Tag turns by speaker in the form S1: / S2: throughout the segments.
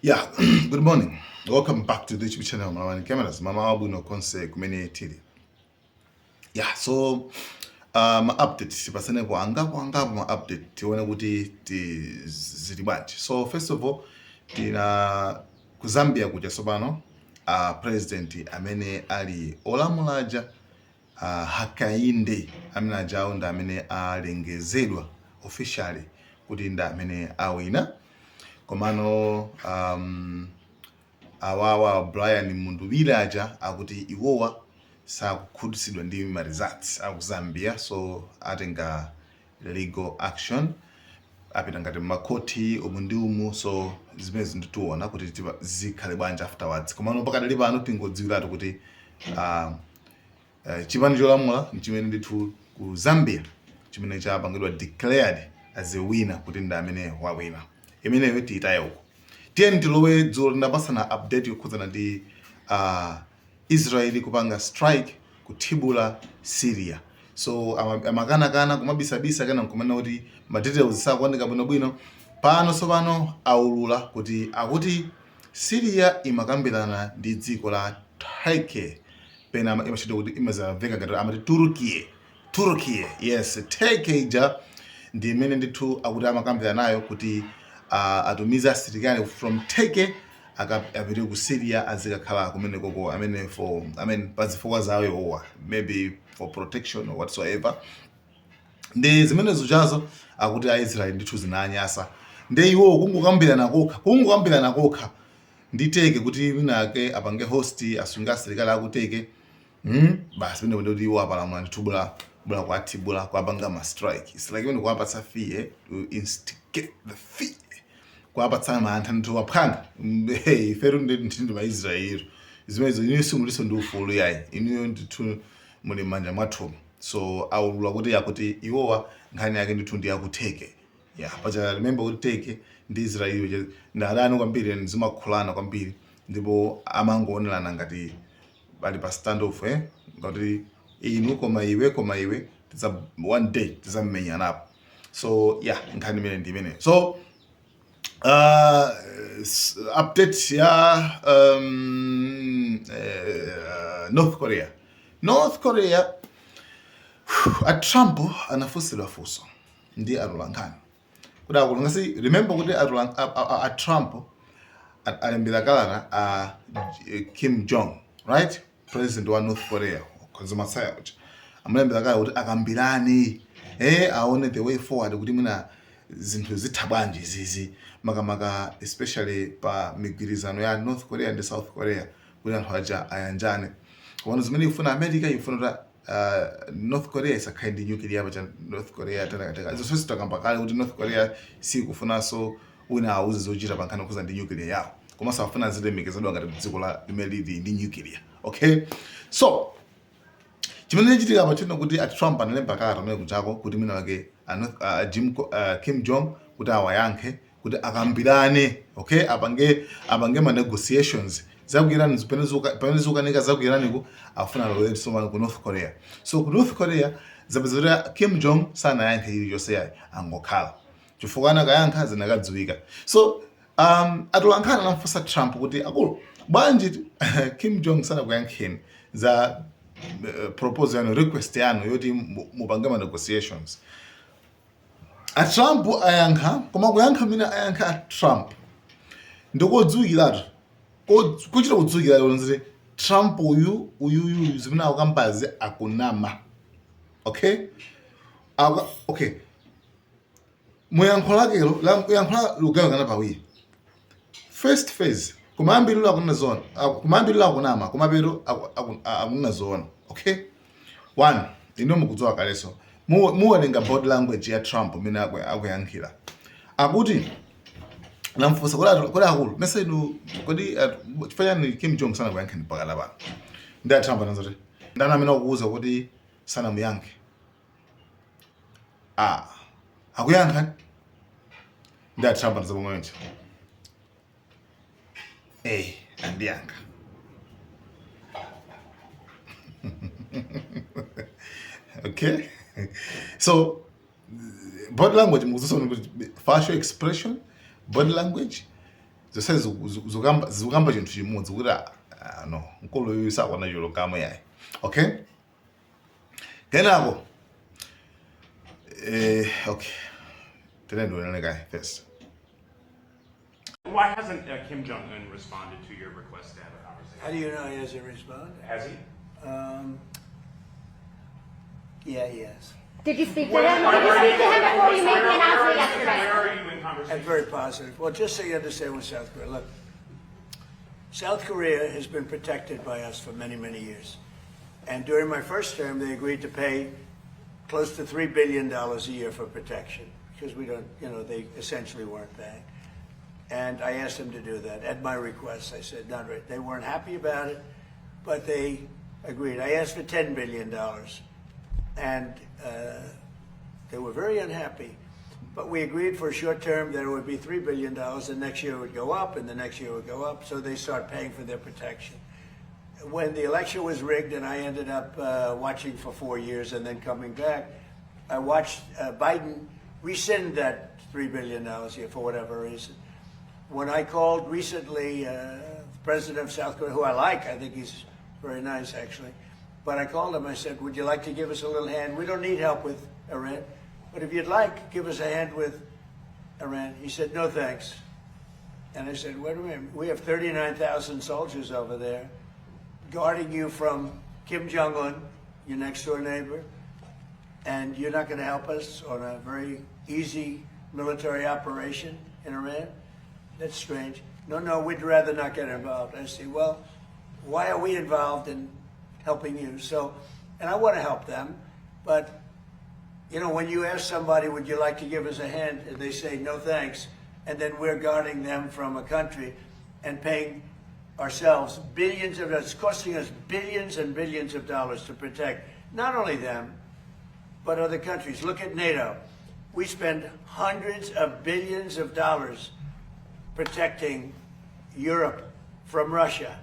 S1: Yeah, good morning. Welcome back to the YouTube channel Malawi Cameras. Mmawa wabwino konse kumene tili. Yeah, so ma update tipasanepo angapo angapo ma update tione kuti ti zili bwanji. So first of all tina ku Zambia kuja tsopano president amene ali olamulaja Hakainde amene ajawo ndi amene alengezedwa officially kuti ndi amene awina. Komano awawa Brian Mundubile aja akuti iwowa sakukhutitsidwa ndi ma results aku Zambia so atenga legal action apita ngati mmakhoti umu ndi umu so zimenezi nditiona kuti zikhale bwanji afterwards. Komano pakadali pano tingodziwiratu kuti chipani cholamula nchimene ndithu ku Zambia chimene chapangidwa declared as a winner kuti ndi amene wawina. Imeneyo tiyitaye uko. Tiyeni tilowe dzulo tinapasana update yokhudzana ndi Israel kupanga strike kuthibula Syria. So amakanakana kumabisabisa kena nkumanena kuti ma details sakuoneka bwinobwino. Pano tsopano aulula kuti akuti Syria imakambirana ndi dziko la Turkey pena imachita kuti imazamveka ngati amati Turkiye Turkiye yes Turkey ija ndi imene ndithu akuti amakambirana nayo kuti atumize asilikali from Turkey apite ku Syria azikakhala kumenekoko amene for I mean pazifukwa zawo iwowa maybe for protection or whatsoever ndi zimene zuchazo akuti aisraeli ndithu zinanyasa ndi iwo kungokambirana kokha ndi Turkey kuti winake apange host asunge asilikali aku Turkey Basi pamene ndikuti iwo apalamula ndithu bula bula kuwathibula kuwapanga ma strike it's like imene kuwapatsa fear to instigate the fear kuwapatsa mantha ndithu waphwanga hey ifetu ndi ndi maisraeli zimenezo inuyo simuliso ndi ufulu yayi inuyo ndithu muli m'manja mwathu so aulula kuti yakuti iwowa nkhani yake ndithu ndi yaku Turkey yeah paja remember kuti Turkey ndi Israel ndi adani kwambiri and zimakhulana kwambiri ndipo amangoonerana ngati ali pa stand off eh ngati inu koma iwe koma iwe tiza one day tizamenyanapo so yeah nkhani imene ndi imene so update ya North Korea North Korea a Trump anafunsidwa funso ndi atolankhani kuti akulu ngasi remember kuti a Trump alembera kalata a Kim Jong right president wa North Korea konzomatsaya uja amulembera kalata kuti akambirane aone the way forward kuti mwina zinthu zitha bwanji zizi makamaka especially pa migwirizano ya North Korea ndi South Korea kuti anthu aja ayanjane koma zimene ifuna America ifuna kuti North Korea isakhale ndi nuclear pacha North Korea tanakataka zonse takamba kale kuti North Korea sikufunanso wina auze zochita pa nkhani yokhuza ndi nuclear yawo komanso afuna zilemekezedwa ngati dziko la limene lili ndi nuclear okay so chimene chitika apa chino kuti a Trump analemba kalata amene kuchako kuti mwina wake Kim Jong kuti awayankhe kuti akambirane okay apange ma negotiations za ku Iran pamene zikukanika za ku Iran ku afuna alowere tsopano ku North Korea so ku North Korea zapeza kuti Kim Jong sanayankhe chilichonse yayi angokhala chifukwa anakayankha zinakadziwika so atolankhani anamfunsa Trump kuti akulu bwanji Kim Jong sanakuyankheni za proposal yanu request yanu yoti mupange ma negotiations a Trump ayankha koma kuyankha mmene ayankha a Trump ndikodziwikiratu kuchita kudziwikiratu kuti Trump uyu uyuyu zimene akukambazi akunama okay okay muyankho lakelo yankho lugawikana pawiri first phase kumayambiriro akunena zoona kumayambiriro akunama kumapeto akunena zoona okay one ino mukudziwa kaleso muwerenga body language ya Trump imene akuyankhira akuti namfunsa kodi akulu mesa inu kodi chifukwa chani Kim Jong sanakuyankheni pakana pano ndi a Trump anazoti ndani amene akukuuza kuti sanamuyankhe ah akuyankha ndi a Trump anazapomwenso andiyankha okay so body language mukuziona kuti facial expression body language Zonse zikukamba chinthu chimodzi kuti ah, no, mkulu uyu sakuona chilungamo yayi. Okay, kenako okay, tene ndionene kaye first.
S2: Why hasn't Kim Jong Un responded to your request to have a conversation?
S3: How do you know he hasn't responded?
S2: Has he?
S3: Yeah, he has.
S4: Did you speak to him? Did you speak to him before you made the announcement yesterday?
S2: Where are you in conversation?
S3: And very positive. Well, just so you understand with South Korea, look, South Korea has been protected by us for many, many years. And during my first term, they agreed to pay close to $3 billion a year for protection because we don't, you know, they essentially weren't paying. And I asked them to do that at my request. I said, not right. They weren't happy about it, but they agreed. I asked for $10 billion. And they were very unhappy. But we agreed for a short term that it would be $3 billion, and next year it would go up, and the next year it would go up. So they start paying for their protection. When the election was rigged and I ended up watching for 4 years and then coming back, I watched Biden rescind that $3 billion here for whatever reason. When I called recently the president of South Korea, who I like, I think he's very nice, actually, but I called him. I said, "Would you like to give us a little hand? We don't need help with Iran, but if you'd like, give us a hand with Iran." He said, "No, thanks." And I said, "Wait a minute. We have 39,000 soldiers over there guarding you from Kim Jong Un, your next door neighbor, and you're not going to help us on a very easy military operation in Iran? That's strange." No, we'd rather not get involved." I say, "Well, why are we involved in helping you?" So, and I want to help them, but when you ask somebody, "Would you like to give us a hand?" and they say, "No, thanks," and then we're guarding them from a country and paying ourselves billions of it's costing us billions and billions of dollars to protect not only them, but other countries. Look at NATO. We spend hundreds of billions of dollars protecting Europe from Russia.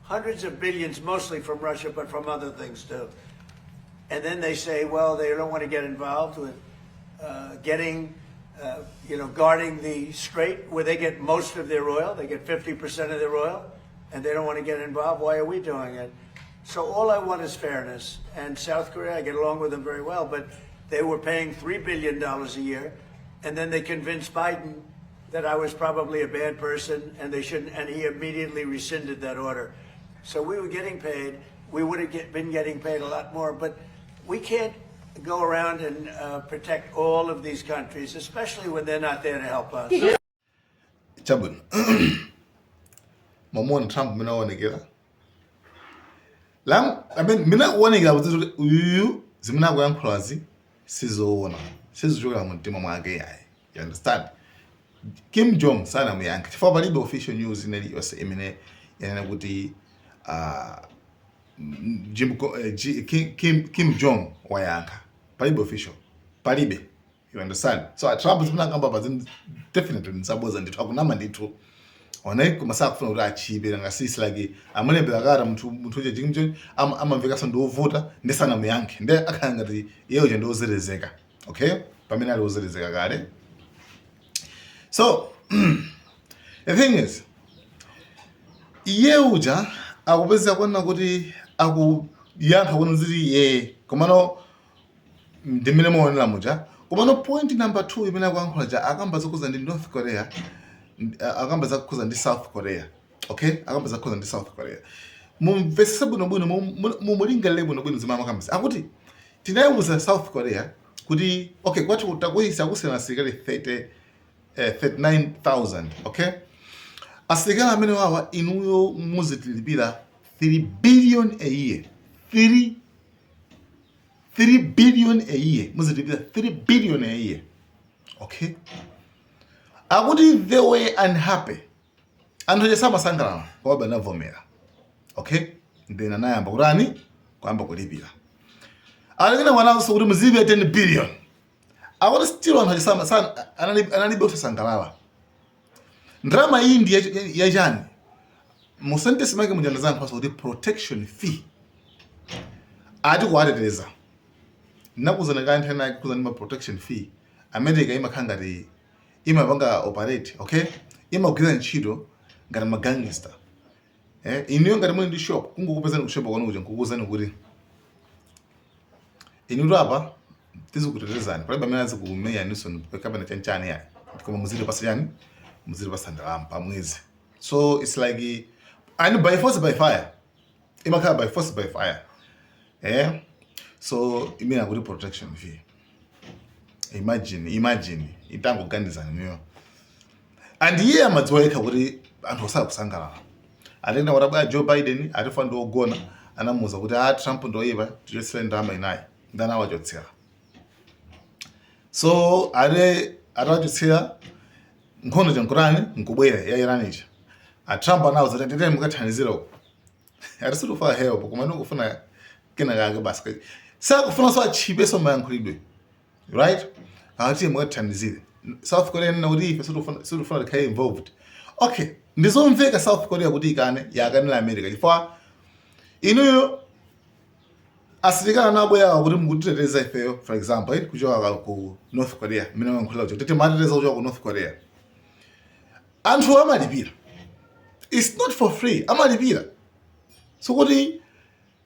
S3: Hundreds of billions, mostly from Russia, but from other things too. And then they say, well, they don't want to get involved with guarding the strait where they get most of their oil. They get 50% of their oil, and they don't want to get involved. Why are we doing it? So all I want is fairness. And South Korea, I get along with them very well, but they were paying $3 billion a year, and then they convinced Biden that I was probably a bad person and they shouldn't, and he immediately rescinded that order. So we were getting paid. We would have been getting paid a lot more, but we can't go around and protect all of these countries, especially when they're not there to help us.
S1: Chabwino, mamuona Trump mene aonekera lam, I mean, mene akuonekera kuti uyu zimene akuyankhulazi sizoona, sizochokera mu mtima mwake yayi. You understand? Kim Jong sanamuyankhe chifukwa palibe official news ina iliyonse imene yanena kuti Kim Jong wayankha. Palibe official, palibe. You understand? So Trump zimene akamba pa definitely nsaboza ndithu, akunama ndithu one, koma sakufuna kuti achipe ngasisi like amulembera kata munthu uja Kim Jong amamvekanso ndi wovuta, ndi sanamuyankhe, ndi akhala ngati iye uja ndi wozerezeka. Okay, pamene ali wozerezeka kale. So the thing is, iye uja akupeza kuona kuti akuyankha kuona ziti ye, komano ndimene muonera muja. Komano point number 2 imene akuyankhula ja, akamba zokhuza ndi North Korea, akamba zakukhuza ndi South Korea. Okay, akamba zakukhuza ndi South Korea. Mumvetsese bwinobwino, mumulingalire bwinobwino zimene amakambisa. Akuti tinayiwuza South Korea kuti okay, kwati takuyisa akusiyana asilikali 30 39,000. Okay, asilikali amene wawa inuyo muzitilipira 3 billion a year, 3 billion a year, muzitilipira 3 billion a year. Okay, akuti they were unhappy, anthu aja samasangalala, komabe anavomera. Okay, then anayamba kutani? Kuyamba kulipira. Alekena mwananso kuti muzilipira 10 billion. Akuti still anthu aja analibe osasangalala. Ndalama iyi ndi yachani? Mu sentence make mujandazankhaso kuti protection fee, ati kuwateteza. Nakuzana kale nthena kuza ndi ma protection fee. America imakhala ngati imapanga operate, okay, imagwira ntchito. Ngati ma gangster, inuyo ngati muli ndi shop, kungokupezani ku shop kwanu kuja nkukuwuzani kuti inutu apa tizikutetezani, palibe amene azikumenyaniso kapena chanchani yayi, koma muzilipasa chani? Muzilipasa ndalama pa mwezi. So it's like, and by force by fire, imakhala by force by fire. So imene akuti protection fee, imagine, imagine, itangoganizani niyo. And iye amadziwa yekha kuti anthu osakusangalala. Atenda kuti abwera Joe Biden, atifa ndi ogona, anamuwuza kuti a Trump ndoyipa, tichotsere ndalama inayi, ndanawachotsera. So ate atawachotsera, nkhondo chankutani nkubwera ya Iran ija. A Trump anawuza kuti teteni mukathandizira uko, ati sitikufuna help, koma ndikufuna kena kake basi, sakufuna so achipeso mayankhulidwe, right? Akuti mukathandizire. South Korea nena kuti ife sitikufuna tikhale involved. Okay, ndizomveka South Korea kuti ikane, yakanira America, chifukwa inuyo asilikali anabwera kuti mukutiteteza ifeyo, for example, kuchoka ku North Korea, mmene mayankhulira kuti timateteza kuchoka ku North Korea. Anthu amalipira, it's not for free, amalipira. So kuti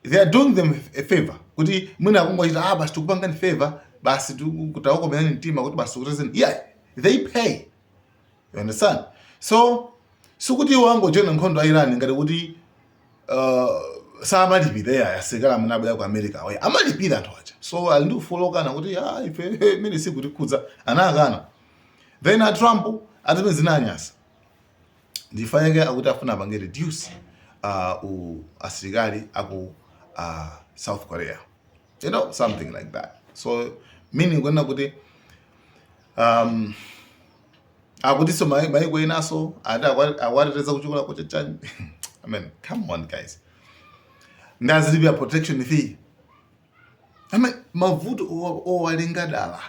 S1: they are doing them a favor, kuti mwina akungochita, ah, basi tikupangani favor basi, kutawakomerani mtima kuti basi tikutetezeni, yeah, they pay, you understand? So sikuti iwo angojoina nkhondo ya Iran ngati kuti samalipira ya asilikali amene abwera ku America awa, amalipira anthu aja. So ali ndi ufulu okana kuti ah, ife imene sikutikhudza, anakana. Then a Trump atime zinanyasa, ndifanyeke akuti afuna apange reduce asilikali aku South Korea, something like that. So meaning kunena kuti akutinso maiko enaso ati akwateteza kuchokera kuchachani. I mean, come on guys, ndazilipira protection fee. I mean, mavuto owalenga dala,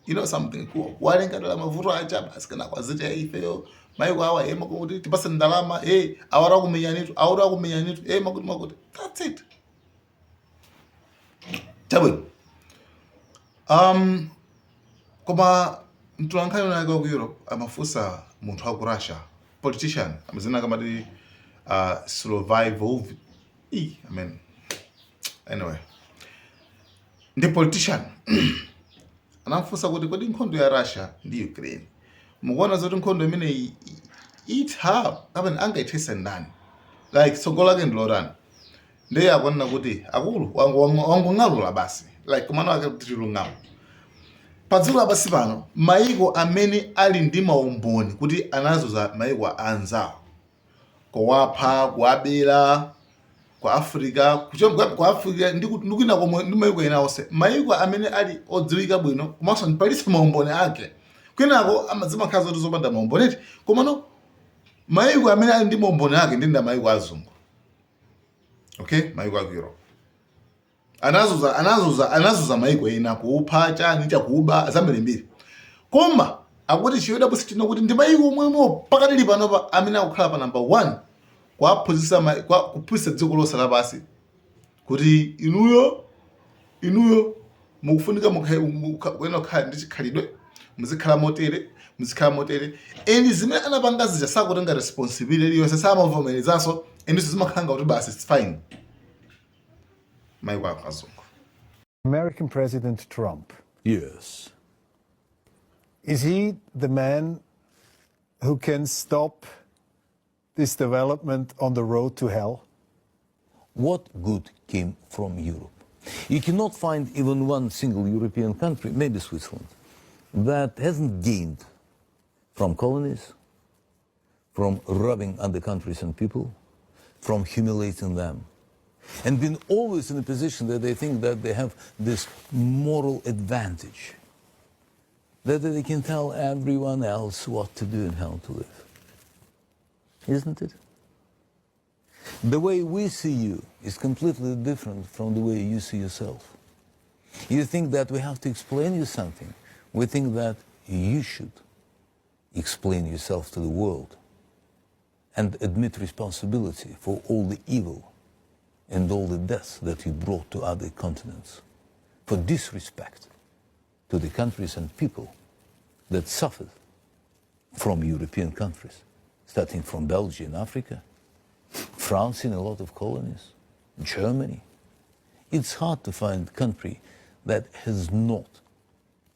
S1: you know something, kuwalenga dala mavuto aja basi, kana kwazita ifeyo maiko awa makuti tipase ndalama, awara kumenyanitu, awara kumenyanitu, makuti makuti, that's it. Chabwino, koma mtolankhani unake wa ku Europe amafunsa munthu wa ku Russia, politician amazina akamati Solovyov. I mean, anyway, ndi politician. Anamfunsa kuti kodi nkhondo ya Russia ndi Ukraine, mukuona zoti nkhondo imene itha kapena angaithese ndani? Like, tsogolo lake ndilotani? Ndiye akunena kuti akulu wangong'alula basi, like kumano ake kuti tilungamo pa dziko lapansi pano, maiko amene ali ndi maumboni kuti anazuza maiko anzawo, kuwapha, kuwabera ku Africa, kuchoka ku Africa ndi kwina komwe ndi maiko ena onse, maiko amene ali odziwika bwino komanso palinso maumboni ake kwinako zimakhala zoti zopanda maumboni eti. Komano maiko amene ali ndi maumboni ake ndi maiko azungu, okay, maiko aku Europe anazuza, anazuza, anazuza maiko ena, kupha, chani, chakuba, zambirimbiri. Koma akuti chiyodapo chino kuti ndi maiko omwemo pakatili panopa amene akukhala pa number one kuwaphunzitsa kuphunzitsa dziko lonse lapansi kuti inuyo, inuyo mukufunika kuyena kukhala ndi chikhalidwe, muzikhala motere, muzikhala motere. And zimene anapanga zija sakutenga responsibility iliyonse, samavomerezanso, and izo zimakhala ngati basi, it's fine, maiko akazungu.
S5: American President Trump.
S6: Yes.
S5: Is he the man who can stop this development on the road to hell?
S6: What good came from Europe? You cannot find even one single European country, maybe Switzerland, that hasn't gained from colonies, from robbing other countries and people, from humiliating them, and been always in a position that they think that they have this moral advantage, that they can tell everyone else what to do and how to live. Isn't it? The way we see you is completely different from the way you see yourself. You think that we have to explain you something. We think that you should explain yourself to the world and admit responsibility for all the evil and all the deaths that you brought to other continents, for disrespect to the countries and people that suffered from European countries Starting from Belgium in Africa, France in a lot of colonies, Germany. It's hard to find a country that has not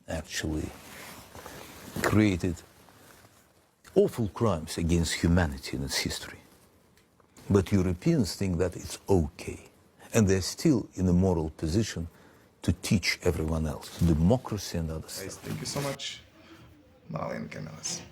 S6: actually created awful crimes against humanity in its history. But Europeans think that it's okay. And they're still in a moral position to teach everyone else democracy and other stuff.
S1: Guys, thank you so much. Malawian cameras.